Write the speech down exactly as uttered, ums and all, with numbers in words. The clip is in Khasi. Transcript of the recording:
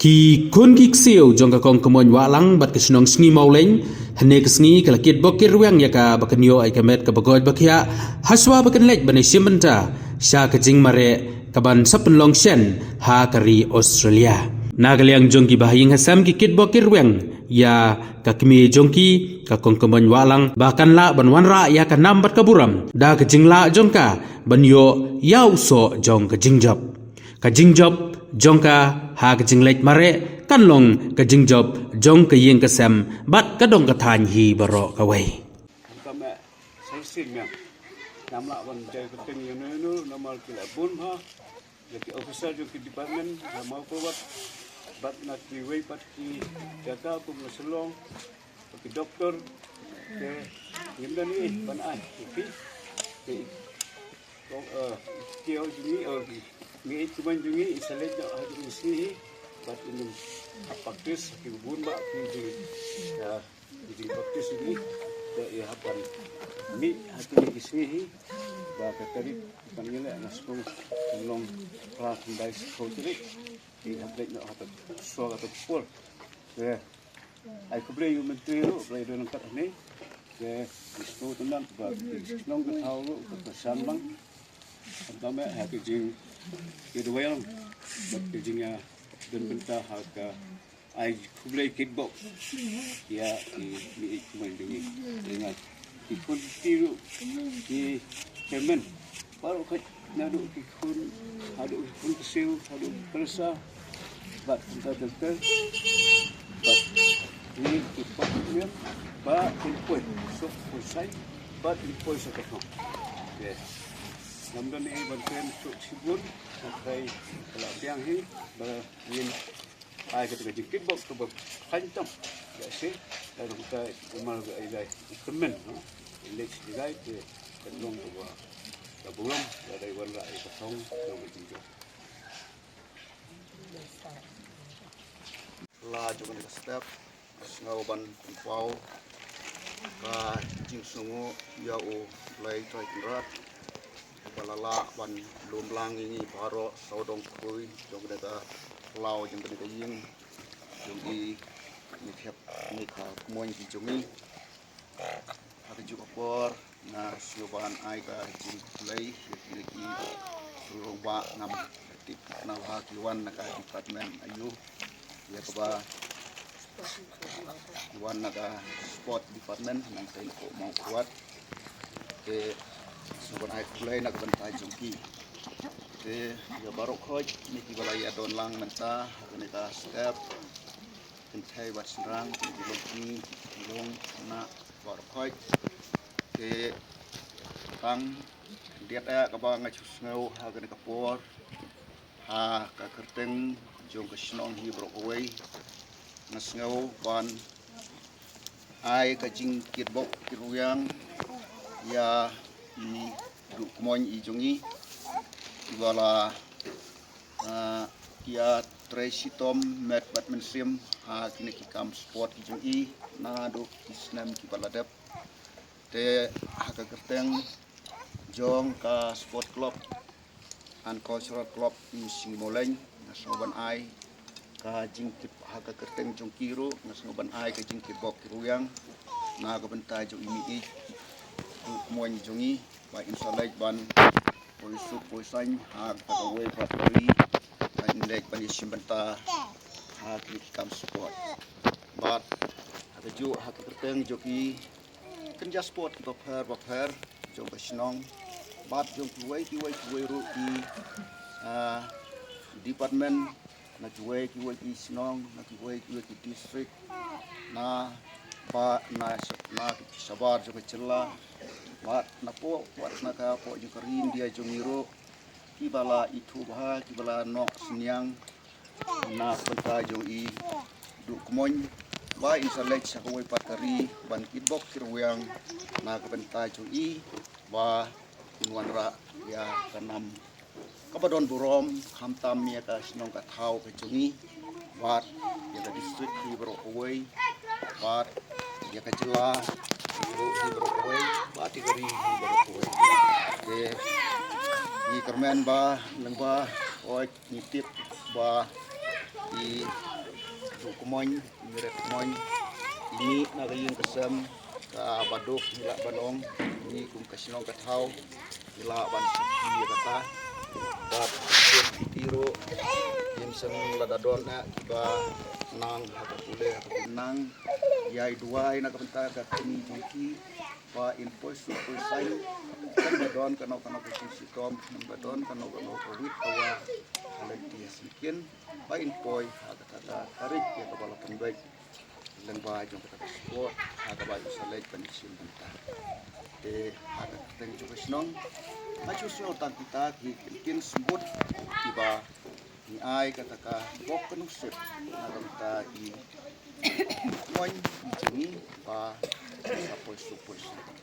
Ki khun ki ksiew jong ka Kong Kmoin Wahlang bad ka shnong Sngi Mawleng, hynne ka sngi ka la kitbok kitrwiang ïa ka ba kan ïoh ïa ka met ka ba goit ba khiah, hashwa ba kan leit ban ïashim bynta sha ka jingmareh ka ban sa pynlong shen ha ka ri Australia. Na ka liang jong ki bahaïing hasem ki kitbok kitrwiang ïa ka kmie jong ki, ka Kong Kmoin Wahlang, ba kan lah ban wanrah ïa ka nam bad ka burom da ka jinglah jong ka ban ïoh ïa u soh jong ka jingjop. Ka jingjop jong ka ha ka jingleit mareh kan long ka jingjop jong ka ïing ka sem bad ka dong ka thaiñ hi baroh kawei. Ka meh, sa shisien meh. Ngam lah ban jai kyrteng ïano ïano, namar ki la bun bha. Ïa ki officer jong ki department, na Mawkyrwat, bad na kiwei pat ki jaka kum na Shillong, ki doktor, te ngim don ei ban ai, okay? Te, oh, eh, ki ong jong ngi, oh, ngi, ngi, kumne jong ngi, i sa leit noh ha jong ngi sngi hi, bad i ngin hap practice, ki bun bah, ki jing, eh, ki jing practice jong ngi, te i hap ban mih ha kine ki sngi hi, ba ka tarik ban ngi leh nga sngewthuh kan long phra khyndai shiphew tarik, i hap leit noh ha ta shuwa ka ta por. Te ai khublei ïa u Myntri ruh, ba la ïadon ryngkat hangne. Te ngi sngewthuh tynat ba ki shnong ka thaw ruh ka pyrshang lang. Khamtam eh ha ka jingïaduwai lang bad ka jingïadon bynta ha ka ai khublei kitbok ïa i mei i kmie jong ngi. Ïa nga ki khun ki ruh ki chairman baroh khoit, naduh ki khun haduh ki khun ksiew haduh ki pyrsa bad kumta ter ter. Bad ngi ki pop miet ba kin poi suk poi sai bad kin poi sa ka thong. Yes. Ngam don ei ban kren suk shibun. Ka kai ka la biang hi ba ngin ai kata ka jingkitbok kaba khlaiñ tam. Ïa shi, ïa dong ka umar ka ai dai kyrmen, no? Lek shi dai te kan long kaba, kaba burom, ïa dai wanrah ïa ka thong, long ka jingjop. La jong ka step. Sngew ban pynpaw ka jingsngewnguh ïa U Blei Trai Kynrad ba la lah ban lum lang ïa ngi baroh sawdong khuid jong kane ka phyllaw jong kane ka ïing jong i, ngi thep ngi ka kmoin ki jong i. Ha kajuh ka por nga sngew ban ai ka jingkhublei ïa kine ki rangbah, ngam tip na ha ki wan na ka department aïu, ïa kaba ki wan na ka sport department nangta na ka Mawkyrwat. Te sngew ban ai khublei na ka bynta jong ki. Te ïa baroh khoit ne kiba la ïadon lang mynta ha kane ka step. Kynthei bad shynrang, ki long kmie, ki long khynnah, baroh khoit. Te tang khyndiat eh kaba nga shu sngew ha kane ka por, ha ka kyrteng jong ka shnong hi baroh kawei, nga sngew ban ai ka jingkitbok kitrwiang ïa i duh kmoin i jong i, iba la ah, ïa trei shitom met bad mynsiem ha kine ki kam sport ki jong i naduh ki snem kiba la dep. Te ha ka kyrteng jong ka sport club and cultural club Sngi Mawleng, nga sngew ban ai ka jingkit, ha ka kyrteng jong ki ruh nga sngew ban ai ka jingkitbok kitrwiang na ka bynta jong i mei i duh kmoin jong i, ba in sa leit ban poi suk poi saiñ ha kawei pat ka ri, ba in leit ban ïashim bynta ha ki kam sport. Bad ha kajuh ha ka kyrteng jong ki kynja sport kiba pher ba pher jong ka shnong bad jong kiwei kiwei kiwei ruh ki, ah, department, na kiwei kiwei ki shnong, na kiwei kiwei ki district, na ba na, na ki shabar jong ka jylla, bad na poh, bad na ka poh jong ka ri India jong ngi ruh, kiba la ithuh bha, kiba la noh synñiang na ka bynta jong i duh kmoin, ba in sa leit sha kawei pat ka ri ban kitbok kitrwiang na ka bynta jong i, ba in wanrah ïa ka nam kaba don burom, khamtam ïa ka shnong ka thaw ka jong i, bad ïa ka district hi baroh kawei, bad ïa ka jylla hi baroh kawei, bad ïa ka ri hi baroh kawei. Te ngi kyrmen ba lyngba, oi, ngi tip ba i Kumon, ngi rep kumon, ini na ka ïing ka sem, kaba duk ngi lah ban ong, ini kum ka shnong ka thaw, ngi lah ban sakhi ïa kata. Bad kum ki ruh, ngim sngewlada don na kiba nang ha ka pule ha ka pule nang, ïai duwai na ka bynta ka kmie jong ki, ba in poi suk poi saiñ, kan ba don kano kano ka jingshitom, kan ba don kano kano ka wit ka wa ha lynti ha syngkien, ba in poi ha kata ka tarik ïa kaba la pynbeit lyngba jong kata ka sport ha kaba ju sa leit ban shim bynta. Te ha ka kyrteng jong ka shnong, nga shu sngew tang kita ki kyntien symbood kiba ngi ai kata ka bok ka nusip na ka bynta i moin i jong ngi ba sa poi suk poi saiñ.